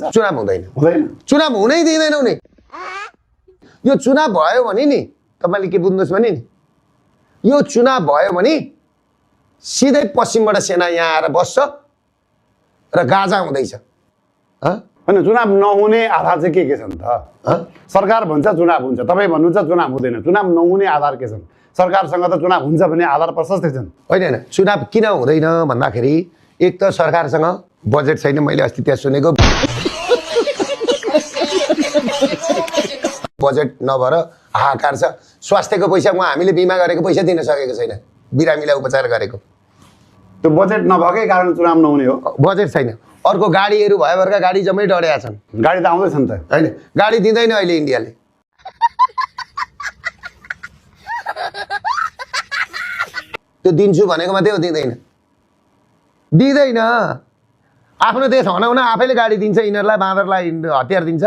चुनाव हुँदैन हुँदैन चुनाव हुनै दिँदैन उनी यो चुनाव भयो भने नि तपाईले के बुझ्नुस् भने नि यो चुनाव भयो भने सिधै पश्चिमबाट सेना यहाँ आएर बस्छ र गाजा हुँदैछ हैन चुनाव नहुने आधार चाहिँ के छन् त सरकार भन्छ चुनाव हुन्छ तपाई भन्नुहुन्छ चुनाव हुँदैन चुनाव नहुने आधार के छन् सरकारसँग त चुनाव हुन्छ भन्ने आधार प्रशस्तै छन् होइन चुनाव किन हुँदैन भन्दाखेरि एक त सरकारसँग बजेट छैन मैले अस्ति त्यहाँ सुनेको बजेट नभएर हाहाकार छ स्वास्थ्यको पैसा उहाँ हामीले बिमा गरेको पैसा दिन सकेको छैन बिरामीलाई उपचार गरेको त्यो बजेट नभएकै कारण चुनाव नहुने हो बजेट छैन अर्को गाडीहरू भएभरका गाडी जम्मै डढेका छन् गाडी त आउँदैछन् त हैन गाडी दिँदैन अहिले इन्डियाले त्यो दिन्छु भनेको मात्रै हो दिँदैन आफ्नो देश हनाउन आफैले गाडी दिन्छ यिनीहरूलाई बाँदरलाई हतियार दिन्छ